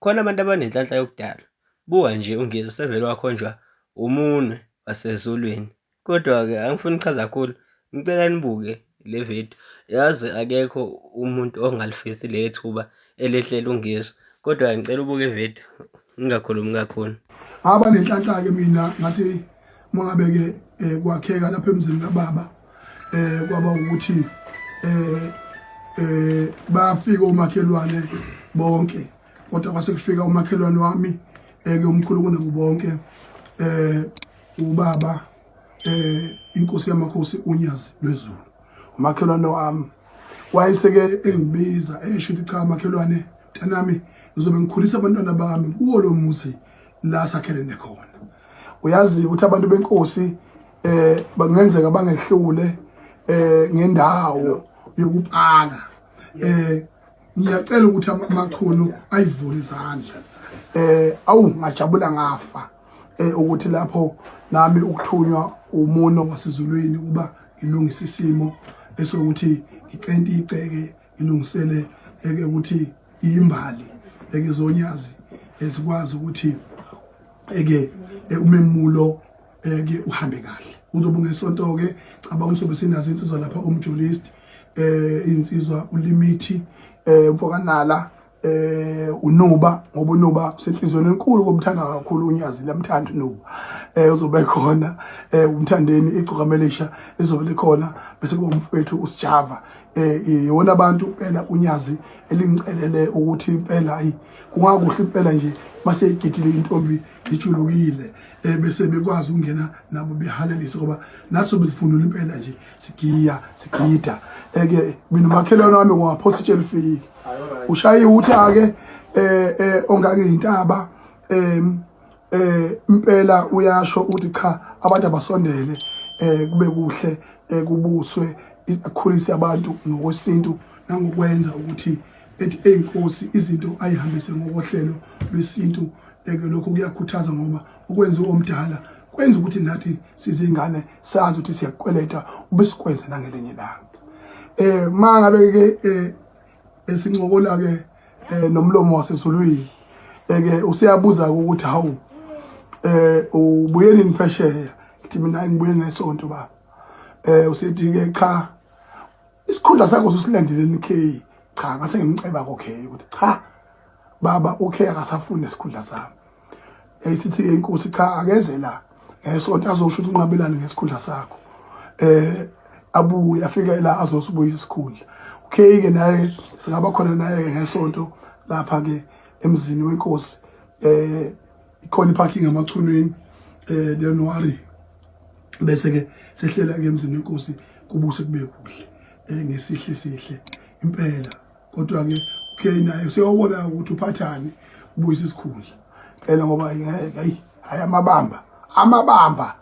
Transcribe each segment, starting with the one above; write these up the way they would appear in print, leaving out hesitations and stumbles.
Khona abantu abanenhlanhla yokudalwa. Buka nje uNgizwe usevele wakhonjwa umunwe wasezulwini. Kodwa-ke angifuni ukuchaza kakhulu, ngicela nibuke le video. Yazi akekho umuntu ongalifisi le thuba elehlela uNgizwe. Kodwa ngicela ubuke ividiyo, ngingakhulumi kakhulu. Ngaba nenhlanhla-ke mina ngathi uma ngabe-ke um kwakheka lapha emzini kababa um kwaba ukuthi um um bafika omakhelwane bonke kodwa kwase kufika umakhelwane wami eke umkhulu kunabo bonke eh ubaba eh inkosi yamakhosi uNyazi lwezulu umakhelwane wami wayeseke engibiza esho ukuthi cha makhelwane mntanami ngizobe ngikhulisa abantwana bami kuwo lo muzi la sakhelene khona uyazi ukuthi abantu benkosi eh bangenzeka bangehlule eh ngendawo yokupaka eh ngiyacela ukuthi amachunu ayivule izandla eh awu ngajabula ngafa eh ukuthi lapho nami ukuthunywa umuno wasezulwini ukuba ngilungise isimo esokuthi ngicente igceke ngilungisele eke ukuthi imbali eke zonyazi ezikwazi ukuthi eke eh, umemulo eke uhambe kahle uzobe ngesonto ke cabanga usobe sinazo insizwa lapha umjolist eh insizwa ulimithi eh umfokanala eh unuba ngoba unuba usenhlizweni enkulu komthanda kakhulu unyazi lamthanda unuba eh uzobe khona eh umthandeni igcokamelisha lizobe likhona bese kuba umfowethu usijava eh iwona abantu impela unyazi elingicelele ukuthi impela ayi kungakuhle impela nje mase igidile intombi ijulukile eh bese bekwazi ukungena nabo behalelise ngoba nathi sobe sifundula impela nje sigiya sigida eke mina umakhelwane wami ngwaphosa itshe lifike ushaye iwutha ke eh eh ongake intaba em eh impela uyasho ukuthi cha abantu abasondele eh kube kuhle eh, kubuswe akhulise abantu ngokwesintu nangokwenza ukuthi ethi eyinkosi izinto ayihambise ngokohlelo lwesintu eke lokho kuyakhuthaza ngoba okwenziwa omdala kwenza ukuthi nathi sizingane sazi ukuthi siyakukweleta ube sikwenze nangelinye ilanga eh mangabe ke eh esincokola ke eh nomlomo wasezulwini eke usiyabuza ukuthi hawu eh ubuye nini phesheya ngithi mina ngibuye ngesonto baba eh usithi ke cha isikhundla sakho ususilandele NK cha ngase ngimceba ko K ukuthi cha baba uK akasafuni isikhundla sami yayisithi ke inkosi cha akeze la ngesonto azosho ukuthi unqabelane ngesikhundla sakho eh abuye afike la azosibuyisa isikhundla uK ke naye singaba khona naye ngesonto lapha ke emzini wenkosi eh ikhona iparking amachunwini eh don't worry bese ke sehlela ke emzini wenkosi kubuse kube kuhle eh ngesihle sihle impela kodwa ke okay naye useyobona ukuthi uphathani ubuyisa isikhundla phela ngoba ngeke hayi hayi amabamba amabamba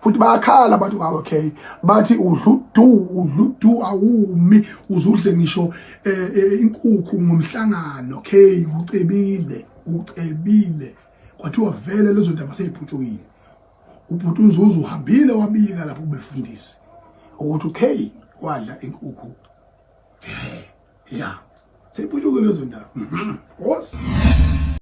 futhi bayakhala abantu ngawo okay bathi udla du udla du awumi uzudle ngisho eh, eh, inkukhu ngomhlangano okay ucebile ucebile kwathiwa vele lezo ndaba seyiphutshukile ubhuti uNzuzu uhambile wabika lapho kubefundisi ukuthi okay wadla inkukhu ya seyiphuthuke lezo ndaba. Nkosi.